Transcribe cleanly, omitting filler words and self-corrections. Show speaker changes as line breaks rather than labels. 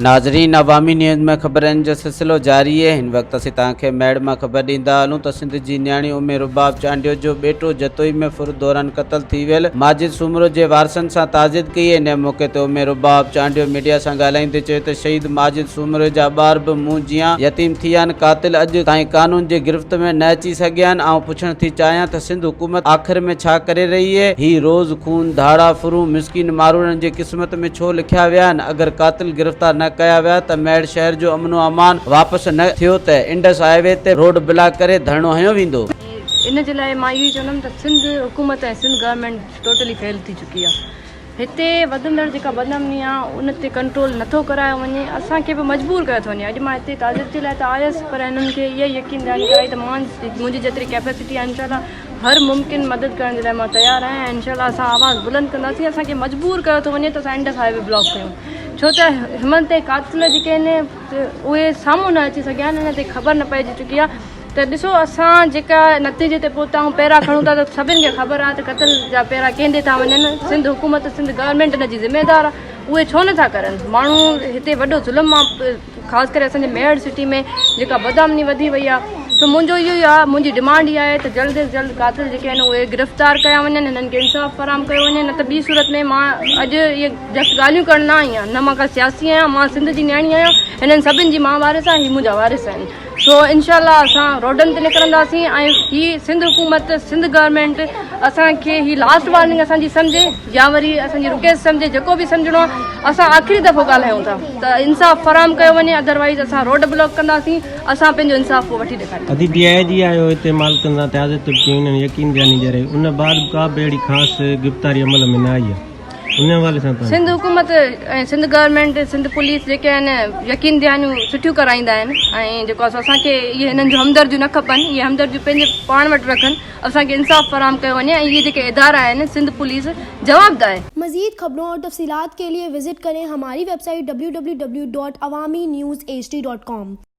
ناظرين عوامي نيوز ۾ خبرن جو سلسلو جاري اهي هن وقت اسين توهان کي ميڙ مان خبر ڏيندا هلون ته سنڌ جي نياڻي امي رباب چانڊيو جو ٻيٽو جتوئي ۾ ڦر دوران قتل ٿي ويل ماجد سومرو جي وارثن سان تعزيت ڪئي ان موقعي تي امي رباب چانڊيو ميڊيا سان ڳالهائيندي چيو ته شهيد ماجد سومرو جا ٻار به مون جيان يتيم ٿي ويا آهن قاتل اڄ تائين قانون جي گرفت ۾ نه اچي سگهيا آهن آئون پڇڻ ٿي چاهيان ته سنڌ حڪومت آخر ۾ ڇا ڪري رهي اهي هي روز خون ڌاڙا ڦرون مسڪين ماروئڙن جي قسمت ۾ ڇو لکيا ويا آهن، اگر قاتل گرفتار نه ڪيا ويا ته ميڙ شهر جو امن و امان واپس نه ٿيو ته انڊس هاء وي تي روڊ بلاڪ ڪري ڌرڻو هنيو ويندو.
ان جي لاء مان اهو ئي چوندم ته سنڌ حڪومت ۽ سنڌ گورنمينٽ ٽوٽلي فيل ٿي چڪي آهي هتي وڌندڙ جيڪا بدامني آهي ان تي ڪنٽرول نٿو ڪرايو وڃي اسان کي به مجبور ڪيو ٿو وڃي اڄ مان هتي تعزيت جي لاء ته آيس پر هنن کي اها يقين دهاني ڪرائي ته مان منهنجي جيتري ڪيپيسٽي آهي انشاء الله هر ممڪن مدد ڪرڻ جي لاء مان تيار آهيان ۽ انشاء الله اسان آواز بلند ڪنداسين اسان کي مجبور ڪيو ٿو وڃي ته اسان انڊس هاء وي بلاڪ ڪيون ڇو ته هن تي قاتل جيڪي آهن اهي سامهون نه اچي سگهيا آهن ان تي خبر نه پئجي چڪي آهي ته ڏسو اسان جيڪا نتيجي تي پهتا آهيون پيرا کڻون ٿا ته سڀن کي خبر آهي ته قتل جا پيرا ڪنهن ڏي ٿا وڃن سنڌ حڪومت سنڌ گورنمينٽ ان جي ذميدار آهي اهي ڇو نٿا ڪرن ماڻهو هتي وڏو ظلم آهي خاص ڪري اسان جي ميهڙ سٽي ۾ جيڪا بدامني وڌي وئي آهي سو منهنجو اهو ئي آهي منهنجي ڊمانڊ اها آهي ته جلد از جلد قاتل جيڪي آهن اهي گرفتار ڪيا وڃن هنن کي انصاف فراهم ڪيو وڃي نه ته ٻي صورت ۾ مان اڄ اهي جسٽ ڳالهيون ڪرڻ نه آئي آهيان نه مان ڪا سياسي آهيان مان سنڌ جي نياڻي آهيان هنن سڀن جي مان وارث آهيان هي منهنجا وارث آهن سو انشاء الله اسان روڊن تي نڪرنداسين ۽ هي سنڌ حڪومت سنڌ گورنمينٽ اسان کي هي لاسٽ وارننگ اسان جي سمجهي يا وري اسان جي رڪويسٽ سمجهي جيڪو به سمجهڻو آهي اسان آخري دفعو ڳالهايون ٿا ته انصاف فراهم ڪيو وڃي ادروائيز اسان روڊ بلاڪ ڪنداسين اسان پنهنجو انصاف پوء وٺي ڏيکارينداسين.
ادي ڊي I جي آيو هتي مالڪن سان تعزيت به ڪئي انهن يقين دهاني ڏياري ان بعد به ڪا به اهڙي خاص گرفتاري عمل ۾ نه آئي آهي ان حوالي سان توهان
سنڌ حڪومت ۽ سنڌ گورنمينٽ سنڌ پوليس جيڪي آهن يقين دهانيون سٺيون ڪرائيندا آهن ۽ جيڪو آهي سو اسان کي اهي هنن جون همدرديون نه کپن اهي همدرديون پنهنجي پاڻ وٽ رکن اسان کي انصاف فراهم ڪيو وڃي ۽ اهي جيڪي ادارا آهن سنڌ پوليس جوابده آهي.
مزيد خبرون اور تفصيلات کے لئے وزٽ ڪرين ھماري website W W W dot Awami news H D dot com.